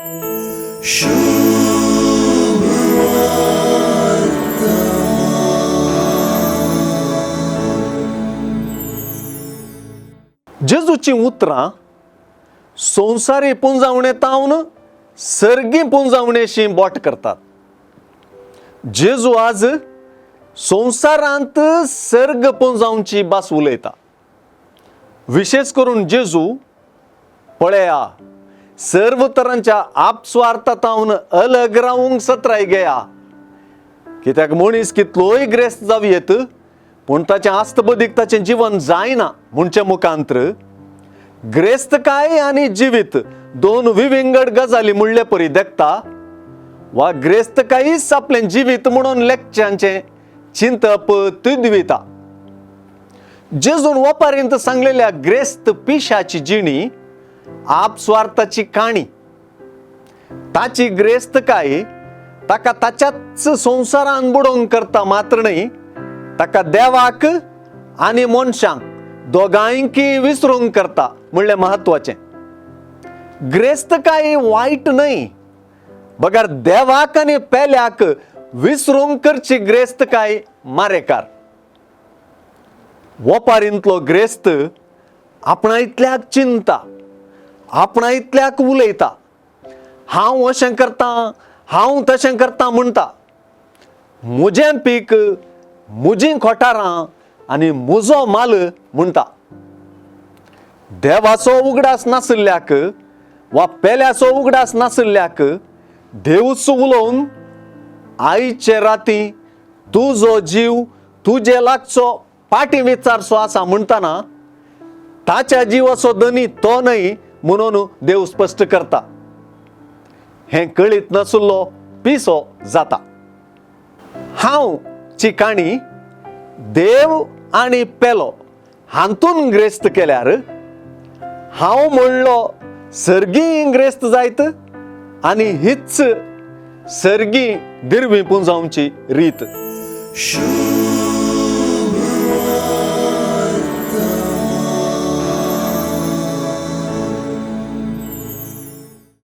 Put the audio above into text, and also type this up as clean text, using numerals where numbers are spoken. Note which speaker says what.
Speaker 1: जेजूचीं उतरां संवसारी पुंजावणे तावन सर्गी पुंजावणेशी बोट करतात. जेजू आज संवसारांत सर्ग पुंजावची भास उलयता. विशेश करून जेजू पळया सर्व तरांच्या आपस्वार्थातावन अलग रावूंक सत्राय घेया. कित्याक मनीस कितलोय ग्रेस्त जावं येत पूण ताचें आस्तबदीक ताचें जिवन जायना म्हणचे मुखांत्र ग्रेस्तकाय आनी जिवीत दोन विविंगड गजाली म्हणले परी देखता वा ग्रेस्तकायीच आपलें जिवीत म्हणून लेखच्यांचें चिंतप तिदविता. जेजून वपारींत सांगलेल्या ग्रेस्त पिशाची जिणी आपस्वार्थाची काणी. ताची ग्रेस्तकाय ताका ताच्याच संवसारान बुडोवंक करता मात्र न्हय, ताका देवाक आनी मनशांक दोगांयकी विसरूंक करता म्हणलें म्हत्वाचें. ग्रेस्तकाय वायट न्हय, बगर देवाक आनी पेल्याक विसरूंक करची ग्रेस्तकाय मारेकार. वपारींतलो ग्रेस्त आपणा इतल्याक चिंता, आपणा इतल्याक उलयता, हांव अशें करतां हांव तशें करतां म्हणटा. म्हजें पीक, म्हजीं खोटारां आनी म्हजो माल म्हणटा. देवाचो उगडास नाशिल्ल्याक वा पेल्याचो उगडास नाशिल्ल्याक देवूच उलोवन आयचे राती तुजो जीव तुजे लागचो पाटी विचारचो आसा म्हणटना ताच्या जिवाचो धनी तो न्हय म्हणून देव स्पश्ट करता. हें कळीत नाशिल्लो पिसो जाता. हांव ची काणी देव आनी पेलो हातून ग्रेस्त केल्यार हांव म्हणलो सर्गी ग्रेस्त जायत आनी हीच सर्गी दिरवी पुंजावची रीत.
Speaker 2: शुभ.